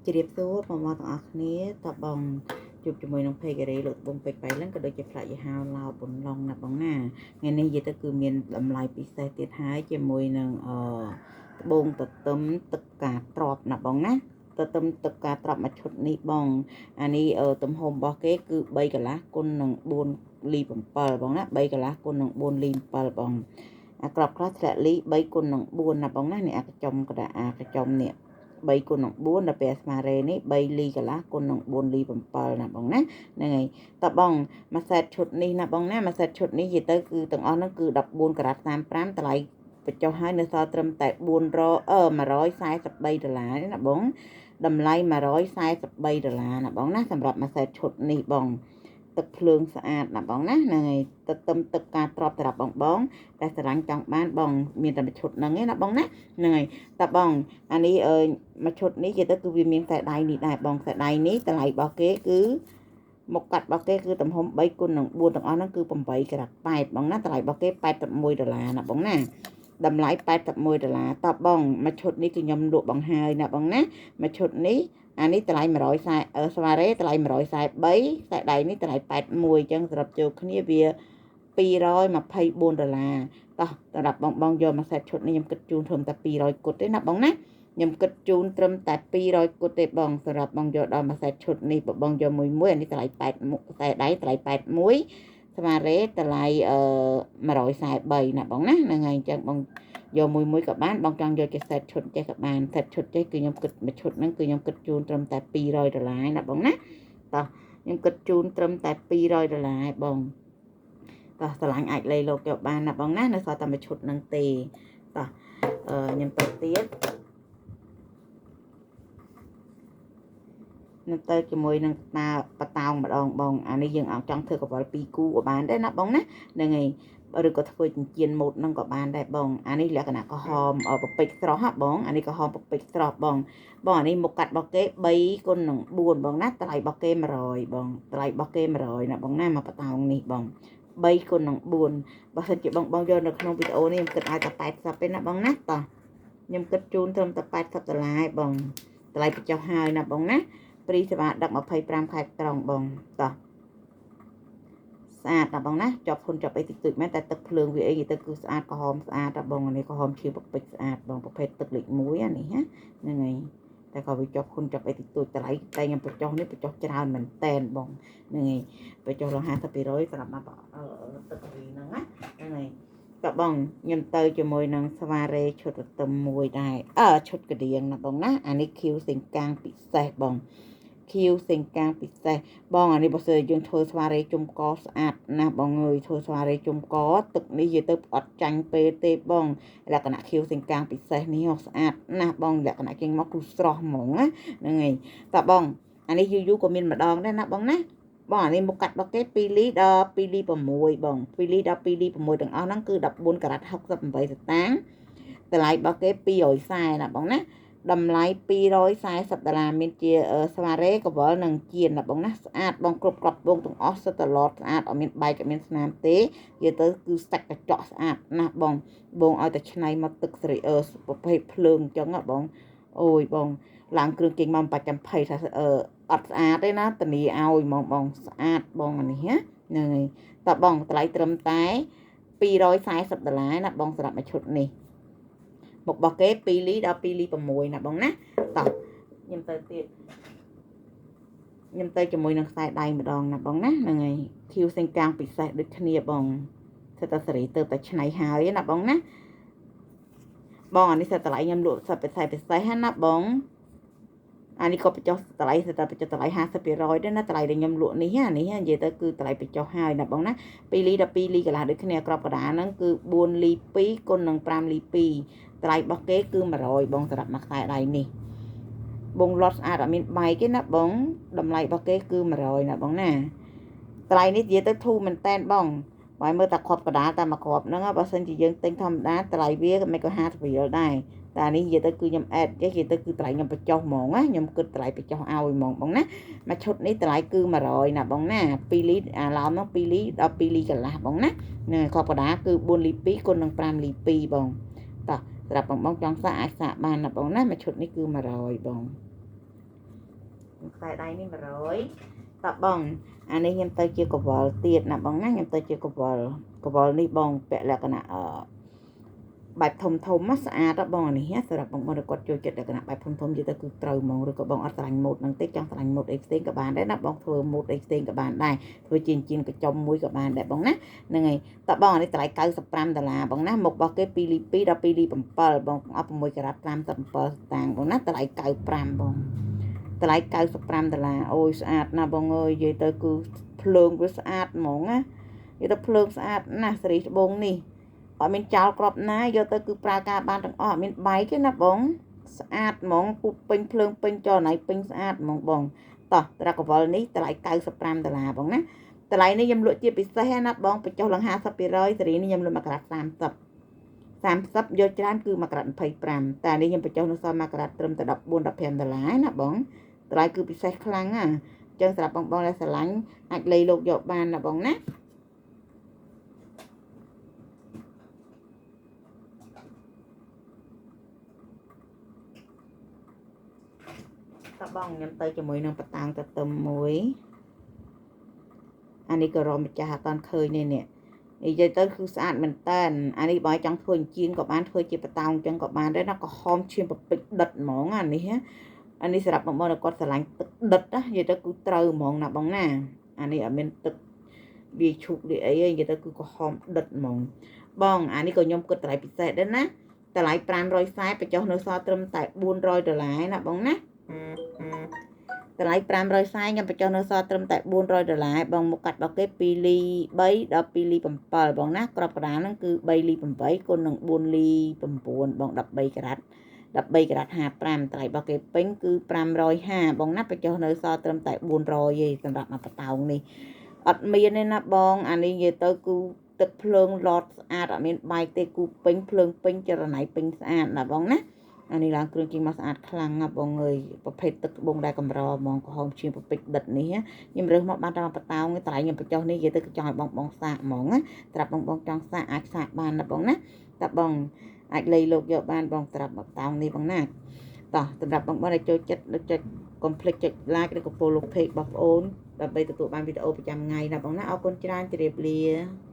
ជ្រាបសួរបងប្អូនទាំងអស់គ្នាតបងជួបជាមួយនឹង Page ការ៉េលោកបងពេជ្របៃលិនក៏ដូចជាផ្លាកយីហោឡាវប៉ុនឡុងណាបងណាថ្ងៃនេះនិយាយទៅគឺមានតម្លៃពិសេសទៀតហើយជាមួយនឹងត្បូងទទឹមទឹកកាទ្របណាបងណាទទឹមទឹកកាទ្របមួយឈុតនេះបងអានេះទំហំរបស់គេគឺ3កន្លះគុណនឹង4លី7បងណា3កន្លះគុណនឹង4លី7បងអាក្របខ្លះធ្លាក់លី3គុណនឹង4ណាបងណានេះអាកញ្ចុំកដាអាកញ្ចុំនេះ3គុណនឹង4ដល់ពេលស្មារេនេះ3លីកន្លះគុណនឹង4លី7ណាបងណាហ្នឹងហើយតបងមួយសេតឈុតនេះណាបងណាមួយសេតឈុតនេះនិយាយទៅគឺទាំងអស់ហ្នឹងគឺ14ការ៉ាត់35តម្លៃបញ្ចុះហើយនៅសល់ត្រឹមតែ400 143ដុល្លារណាបងតម្លៃ143ដុល្លារណាបងណាសម្រាប់មួយសេតឈុតនេះបងទឹកភ្លើងស្អាតណាបងណាហ្នឹងហើយទឹកទឹមទឹកការទ្របសម្រាប់បងបងតែស្រឡាញ់ចង់បានបងមានតែមួយឈុតហ្នឹងឯណាបងណាហ្នឹងហើយតបងអានេះមួយឈុតនេះគេទៅគឺវាមានខ្សែដៃនេះដែរបងខ្សែដៃនេះតម្លៃរបស់គេគឺមុខកាត់របស់គេគឺទំហំ3គុណនឹង4ទាំងអស់ហ្នឹងគឺ8ក្រាត់8បងណាតម្លៃរបស់គេ81ដុល្លារណាបងណាតម្លៃ81ដុល្លារតបងមួយឈុតនេះគឺខ្ញុំលក់បង្ហើយណាបងណាមួយឈុតនេះអានេះតម្លៃ140ស្វារ៉េតម្លៃ143ខ្សែដៃនេះតម្លៃ81អញ្ចឹងសរុបចូលគ្នាវា224ដុល្លារតោះសម្រាប់បងបងយកមួយសេតឈុតនេះខ្ញុំគិតជូនត្រឹមតែ200គត់ទេណាបងណាខ្ញុំគិតជូនត្រឹមតែ200គត់ទេបងសម្រាប់បងយកដល់មួយសេតឈុតនេះបើបងយកមួយមួយអានេះតម្លៃ8ខ្សែដៃតម្លៃ81ស្មារ៉េតម្លៃ143ណាបងណាហ្នឹងហើយអញ្ចឹងបងយកមួយមួយក៏បានបងចង់យកជាសេតឈុតចេះក៏បានសេតឈុតចេះគឺខ្ញុំគិតមួយឈុតហ្នឹងគឺខ្ញុំគិតជូនត្រឹមតែ200ដុល្លារណាបងណាតោះខ្ញុំគិតជូនត្រឹមតែ200ដុល្លារបងតោះស្រឡាញ់អាចលៃលោកយកបានណាបងណានៅសល់តែមួយឈុតហ្នឹងទេតោះខ្ញុំទៅទៀតនឹងទៅជាមួយនឹងតាបតោងម្ដងបងអានេះយើងចង់ធ្វើកវល2គូក៏បានដែរណាបងណាហ្នឹងហើយឬក៏ធ្វើចិញ្ចៀនម៉ូតហ្នឹងក៏បានដែរបងអានេះលក្ខណៈក្រហមប្រពេចស្រស់ហ៎បងអានេះក្រហមប្រពេចស្រស់បងបងអានេះមុខកាត់របស់គេ3គុណនឹង4បងណាតម្លៃរបស់គេ100បងតម្លៃរបស់គេ100ណាបងណាមកបតោងនេះបង3គុណនឹង4បើសិនជាបងបងយកនៅក្នុងវីដេអូនេះខ្ញុំគិតឲ្យតែ80ទេណាបងណាតោះខ្ញុំគិតជូនត្រឹមតែ80ដុល្លារឯងបងតម្លៃបញ្ចុះហើយណាបងណាព្រីសេវាដឹក25ខេត្តក្រុងបងតោះស្អាតណាបងណាជាប់ហ៊ុនជាប់អីតិចតួចមែនតែទឹកភ្លើងវាអីទៅគឺស្អាតក្រហមស្អាតណាបងនេះក្រហមឈាមពេចស្អាតបងប្រភេទទឹកលេខ1អានេះណាហ្នឹងហើយតែក៏វាជាប់ហ៊ុនជាប់អីតិចតួចតម្លៃតែខ្ញុំបញ្ចុះនេះបញ្ចុះច្រើនមែនតែនបងហ្នឹងហើយបញ្ចុះឡើង50%សម្រាប់មកទឹកវីហ្នឹងណាហ្នឹងហើយតបងខ្ញុំទៅជាមួយនឹងស្វារ៉េឈុតទទឹមមួយដែរឈុតកដៀងណាបងណាអានេះខៀវសេងកាងពិសេសបងខៀវសេងកាងពិសេសបងអានេះបើសិនយើងធ្វើស្វារ៉េជុំកស្អាតណាស់បងអើយធ្វើស្វារ៉េជុំកទឹកនេះនិយាយទៅអត់ចាញ់ពេលទេបងលក្ខណៈខៀវសេងកាងពិសេសនេះស្អាតណាស់បងលក្ខណៈចេញមកគឺស្រស់ហ្មងណាហ្នឹងហើយតបងអានេះយូរយូរក៏មានម្ដងដែរណាបងណាបងអានេះមុខកាត់របស់គេ2លីដល់2លី6បង2លីដល់2លី6ទាំងអស់ហ្នឹងគឺ14ការ៉ាត់68សតាងតម្លៃរបស់គេ240ណាបងណាតម្លៃ240ដុល្លារមានជាស្វារ៉េកវលនិងជៀនណាបងណាស្អាតបងគ្រប់ក្របបងទាំងអស់សិតតែឡតស្អាតអត់មានបែកអត់មានស្នាមទេនិយាយទៅគឺសាច់កញ្ចក់ស្អាតណាស់បងបងឲ្យតែឆ្នៃមកទឹកសេរីប្រភេទភ្លើងអញ្ចឹងណាបងអូយបងឡើងគ្រឿងចេញមកបាច់ចាំភ័យថាអត់ស្អាតទេណាធានាឲ្យហ្មងបងស្អាតបងអានេះណាហ្នឹងហើយតបងតម្លៃត្រឹមតែ240ដុល្លារណាបងសម្រាប់មួយឈុតនេះមុខរបស់គេ2លីដល់2លី6ណាបងណាតោះខ្ញុំទៅទៀតខ្ញុំទៅជាមួយនឹងខ្សែដៃម្ដងណាបងណាហ្នឹងហើយខៀវសេងកាងពិសេសដូចគ្នាបងសិតតែសេរីទៅតែឆ្នៃហើយណាបងណាបងអានេះសិតតម្លៃខ្ញុំលក់សិតពិសេសពិសេសណាបងអានេះក៏បញ្ចុះតម្លៃសិតតែបញ្ចុះតម្លៃ50%ដែរណាតម្លៃដែលខ្ញុំលក់នេះអានេះនិយាយទៅគឺតម្លៃបញ្ចុះហើយណាបងណា2លីដល់2លីកន្លះដូចគ្នាក្របកដាហ្នឹងគឺ4លី2គុណនឹង5លី2តម្លៃរបស់គេគឺ100បងសម្រាប់មួយខ្សែដៃនេះបងលត់ស្អាតអត់មានបែកទេណាបងតម្លៃរបស់គេគឺ100ណាបងណាតម្លៃនេះនិយាយទៅធូរមែនតែនបងបើមើលតែគ្រាប់កដាលតែមួយគ្រាប់ហ្នឹងបើសិនជាយើងទិញធម្មតាតម្លៃវាមិនក៏50រៀលដែរតែនេះនិយាយទៅគឺខ្ញុំអេតចេះនិយាយទៅគឺតម្លៃខ្ញុំបញ្ចុះហ្មងណាខ្ញុំគិតតម្លៃបញ្ចុះឲ្យហ្មងបងណាមួយឈុតនេះតម្លៃគឺ100ណាបងណា2លីអាឡោមហ្នឹង2លីដល់2លីកន្លះបងណាហ្នឹងគ្រាប់កដាលគឺ4លី2គុណនឹង5លី2បងតោះសម្រាប់បងបងចង់សាកអាចសាកបានណាបងណាមួយឈុតនេះគឺ100បង ខ្សែដៃនេះ100តបងអានេះខ្ញុំទៅជាកវលទៀតណាបងណាខ្ញុំទៅជាកវលកវលនេះបងពាក់លក្ខណៈអឺបែបធំធំស្អាតបងអានេះសម្រាប់បងបងគាត់ចូលចិត្តលក្ខណៈបែបធំធំយទៅគឺត្រូវហ្មងឬក៏បងអត់ស្រឡាញ់ម៉ូតហ្នឹងទេចង់ស្រឡាញ់ម៉ូតអីផ្សេងក៏បានដែរណាបងធ្វើម៉ូតអីផ្សេងក៏បានដែរធ្វើជាជាកញ្ចុំមួយក៏បានដែរបងណាហ្នឹងហើយតបងអានេះតម្លៃ95ដុល្លារបងណាមុខរបស់គេ2លី2ដល់2លី7បងអស់6ក្រាត37ស្តាងបងណាតម្លៃ95បងតម្លៃ95ដុល្លារអូយស្អាតណាស់បងអើយនិយាយទៅគឺភ្លើងវាស្អាតហ្មងណានិយាយទៅភ្លើងស្អាតណាស់សេរីត្បូងនេះអត់មានចោលក្របណាយកទៅគឺប្រើការបានទាំងអស់អត់មានបែកទេណាបងស្អាតហ្មងពុះពេញភ្លើងពេញចលណៃពេញស្អាតហ្មងបងតោះត្រាកវលនេះតម្លៃ95ដុល្លារបងណាតម្លៃនេះខ្ញុំលក់ជាពិសេសណាបងបញ្ចុះឡើង50%សេរីនេះខ្ញុំលក់1ក្រាត30យកច្រើនគឺ1ក្រាត25តែនេះខ្ញុំបញ្ចុះនៅសល់1ក្រាតត្រឹមតែ14 15ដុល្លារណាបងតម្លៃគឺពិសេសខ្លាំងណាអញ្ចឹងសម្រាប់បងបងដែលស្រឡាញ់អាចលៃលោកយកបានណាបងណាតបងខ្ញុំទៅជាមួយនឹងបតាំងតទឹមមួយអានេះក៏រមម្ចាស់អត់តាន់ឃើញនេះនេះនិយាយទៅគឺស្អាតមែនតើអានេះបើចង់ធ្វើអញ្ជៀនក៏បានធ្វើជាបតោងអញ្ចឹងក៏បានដែរណាក្រហមឈាមប្រពេចដិតហ្មងអានេះអានេះសម្រាប់បងប្អូនដែលគាត់ស្រឡាញ់ទឹកដិតណានិយាយទៅគឺត្រូវហ្មងណាបងណាអានេះអត់មានទឹកវាឈូកវាអីទេនិយាយទៅគឺក្រហមដិតហ្មងបងអានេះក៏ខ្ញុំគិតតម្លៃពិសេសដែរណាតម្លៃ540បញ្ចុះនៅសល់ត្រឹមតែ400ដុល្លារណាបងណាតម្លៃ540ខ្ញុំបញ្ចុះនៅសល់ត្រឹមតែ400ដុល្លារបងមុខកាត់របស់គេ2លី3ដល់2លី7បងណាក្របកណ្ដាលហ្នឹងគឺ3លី8គុណនឹង4លី9បង13ក្រាត13ក្រាត55តម្លៃរបស់គេពេញគឺ550បងណាបញ្ចុះនៅសល់ត្រឹមតែ400ទេសម្រាប់មកបតោងនេះអត់មានទេណាបងអានេះនិយាយទៅគឺទឹកភ្លើងឡតស្អាតអត់មានបែកទេគូពេញភ្លើងពេញចរណៃពេញស្អាតណាបងណាអានេះឡើងគ្រឿងជីមកស្អាតខ្លាំងណាស់បងអើយប្រភេទទឹកត្បូងដែលកម្រហ្មងក្រហមឈាមប្រពេចដិតនេះខ្ញុំរើសមកបានតាមបតោងតម្លៃខ្ញុំបញ្ចុះនេះនិយាយទៅចង់ឲ្យបងបងសាកហ្មងណាត្រាប់បងបងចង់សាកអាចសាកបានណាបងណាតាបងអាចលៃលោកយកបានបងត្រាប់បតោងនេះបងណាតោះសម្រាប់បងបងដែលចូលចិត្តចុចកុំភ្លេចចុច like ឬក៏ follow page របស់ប្អូនដើម្បីទទួលបានវីដេអូប្រចាំថ្ងៃណាបងណាអរគុណច្រើនជម្រាបលា។